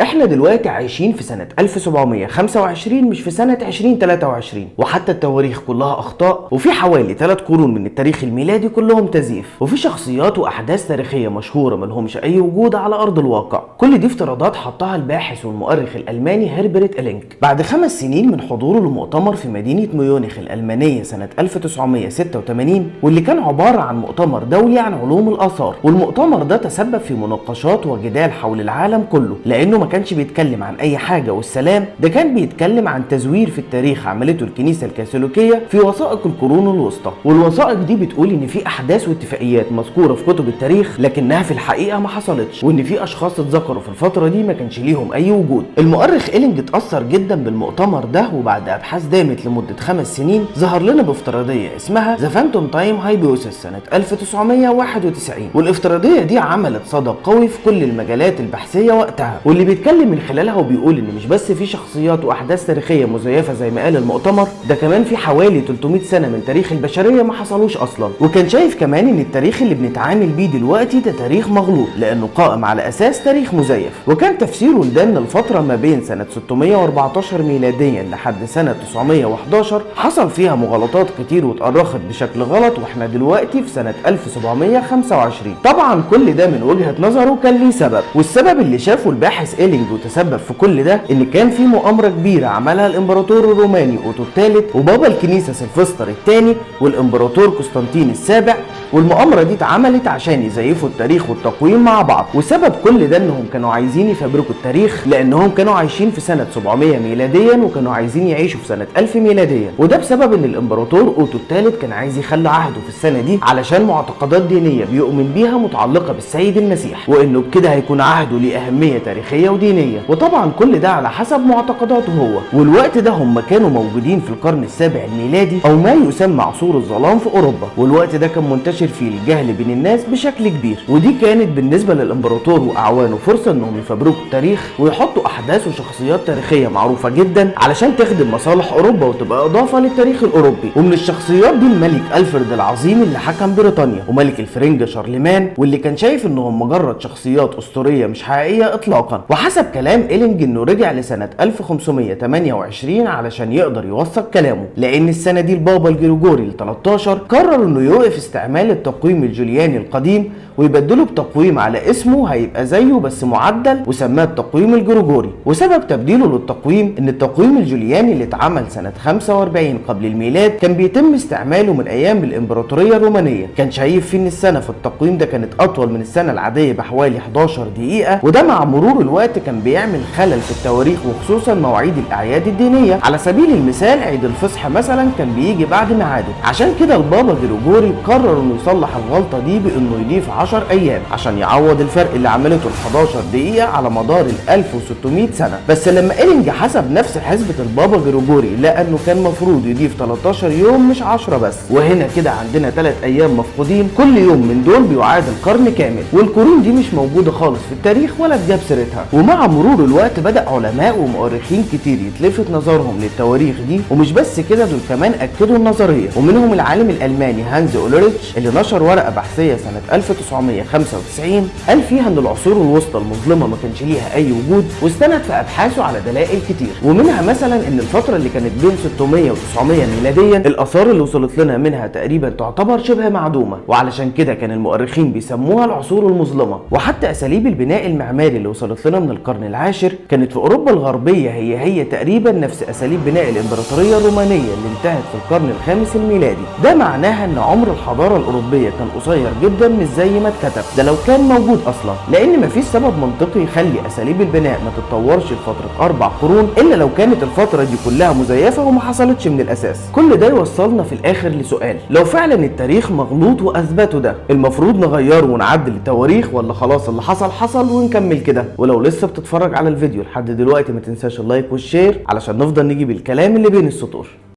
احنا دلوقتي عايشين في سنة 1725 مش في سنة 2023، وحتى التواريخ كلها اخطاء، وفي حوالي 3 قرون من التاريخ الميلادي كلهم تزييف، وفي شخصيات واحداث تاريخية مشهورة ملهمش اي وجود على ارض الواقع. كل دي افتراضات حطها الباحث والمؤرخ الالماني هربرت إلينك بعد 5 سنين من حضوره لمؤتمر في مدينة ميونخ الالمانية سنة 1986، واللي كان عبارة عن مؤتمر دولي عن علوم الاثار. والمؤتمر ده تسبب في مناقشات وجدال حول العالم كله، لانه ما كانش بيتكلم عن اي حاجة والسلام، ده كان بيتكلم عن تزوير في التاريخ عملته الكنيسة الكاثوليكية في وثائق القرون الوسطى. والوثائق دي بتقول ان في احداث واتفاقيات مذكورة في كتب التاريخ لكنها في الحقيقة ما حصلتش، وان في اشخاص اتذكروا في الفترة دي ما كانش ليهم اي وجود. المؤرخ إلينج اتأثر جدا بالمؤتمر ده، وبعد ابحاث دامت لمدة 5 سنين ظهر لنا بافتراضية اسمها The Phantom Time Hypothesis سنة 1991. والافتراضية دي عملت صدى قوي في كل المجالات البحثية وقتها، واللي بيتكلم من خلالها وبيقول ان مش بس في شخصيات واحداث تاريخية مزيفة زي ما قال المؤتمر ده، كمان في حوالي 300 سنة من تاريخ البشرية ما حصلوش اصلا. وكان شايف كمان ان التاريخ اللي بنتعامل بيه دلوقتي ده تاريخ مغلوط لانه قائم على اساس تاريخ مزيف. وكان تفسيره لده ان الفترة ما بين سنة 614 ميلاديا لحد سنة 911 حصل فيها مغالطات كتير واتأرخت بشكل غلط، واحنا دلوقتي في سنة 1725. طبعا كل ده من وجهة نظره كان ليه سبب، والسبب اللي شافه الباحث إيلينج وتسبب في كل ده ان كان في مؤامرة كبيرة عملها الامبراطور الروماني اوتو الثالث وبابا الكنيسة سيلفستر الثاني والامبراطور قسطنطين السابع، والمؤامرة دي اتعملت عشان يزيفوا التاريخ والتقويم مع بعض. وسبب كل ده انهم كانوا عايزين يفبركوا التاريخ لانهم كانوا عايشين في سنة 700 ميلاديا وكانوا عايزين يعيشوا في سنة 1000 ميلاديا. وده بسبب ان الامبراطور اوتو الثالث كان عايز يخلي عهده في السنة دي علشان معتقدات دينية بيؤمن بيها متعلقة بالسيد المسيح، وانه بكده هيكون عهده ليه اهمية تاريخية ودينية. وطبعا كل ده على حسب معتقداته هو. والوقت ده هم كانوا موجودين في القرن السابع الميلادي او ما يسمى عصور الظلام في اوروبا، والوقت ده كان منتشر فيه الجهل بين الناس بشكل كبير. ودي كانت بالنسبة للامبراطور واعوانه فرصة انهم يفبركوا التاريخ ويحطوا احداث وشخصيات تاريخية معروفة جدا علشان تخدم مصالح اوروبا وتبقى اضافة للتاريخ الاوروبي. ومن الشخصيات دي الملك الفريد العظيم اللي حكم بريطانيا، وملك الفرنجة شارلمان، واللي كان شايف انهم مجرد شخصيات اسطورية مش حقيقية اطلاقا. وحسب كلام إيلينج انه رجع لسنة 1528 علشان يقدر يوثق كلامه، لان السنة دي البابا الجريجوري ال 13 قرر انه يوقف استعمال التقويم الجولياني القديم ويبدله بتقويم على اسمه هيبقى زيه بس معدل، وسماه التقويم الجريجوري. وسبب تبديله للتقويم ان التقويم الجولياني اللي اتعمل سنة 45 قبل الميلاد كان بيتم استعماله من ايام الامبراطورية الرومانية، كان شايف فيه ان السنة في التقويم ده كانت اطول من السنة العادية بحوالي 11 دقيقة، وده مع مرور الوقت كان بيعمل خلل في التواريخ وخصوصا مواعيد الاعياد الدينية. على سبيل المثال عيد الفصح مثلا كان بيجي بعد ميعاده. عشان كده البابا جريجوري قرر انه يصلح الغلطة دي بانه يضيف 10 ايام عشان يعوض الفرق اللي عملته ال 11 دقيقة على مدار ال 1600 سنة. بس لما إيلينج حسب نفس حسبة البابا جريجوري لقى انه كان مفروض يضيف 13 يوم مش 10 بس، وهنا كده عندنا 3 ايام مفقودين، كل يوم من دول بيعادل قرن كامل، والقرون دي مش موجودة خالص في التاريخ ولا اتجاب سيرتها. ومع مرور الوقت بدأ علماء ومؤرخين كتير يتلفت نظرهم للتواريخ دي، ومش بس كده دول كمان اكدوا النظرية، ومنهم العالم الالماني هانز اولريتش اللي نشر ورقة بحثية سنة 1995 قال فيها ان العصور الوسطى المظلمة ما كانش ليها اي وجود، واستند في ابحاثه على دلائل كتير، ومنها مثلا ان الفترة اللي كانت بين 600 و 900 ميلاديا الاثار اللي وصلت لنا منها تقريبا تعتبر شبه معدومة، وعلشان كده كان المؤرخين بيسموها العصور المظلمة. وحتى اساليب البناء المعماري اللي وصلت لنا من القرن العاشر كانت في اوروبا الغربية هي تقريبا نفس اساليب بناء الامبراطورية الرومانية اللي انتهت في القرن الخامس الميلادي. ده معناها ان عمر الحضارة الاوروبية كان قصير جدا مش زي ما اتكتب، ده لو كان موجود اصلا، لان مفيش سبب منطقي يخلي اساليب البناء ما تتطورش لفترة 4 قرون الا لو كانت الفترة دي كلها مزيفة وما حصلتش من الاساس. كل ده يوصلنا في الاخر لسؤال: لو فعلا التاريخ مغلوط واثبته ده، المفروض نغيره ونعدل التواريخ ولا خلاص اللي حصل حصل ونكمل كده؟ ولو لسه بتتفرج على الفيديو لحد دلوقتي ما تنساش ال like وال share علشان نفضل نجيب الكلام اللي بين السطور.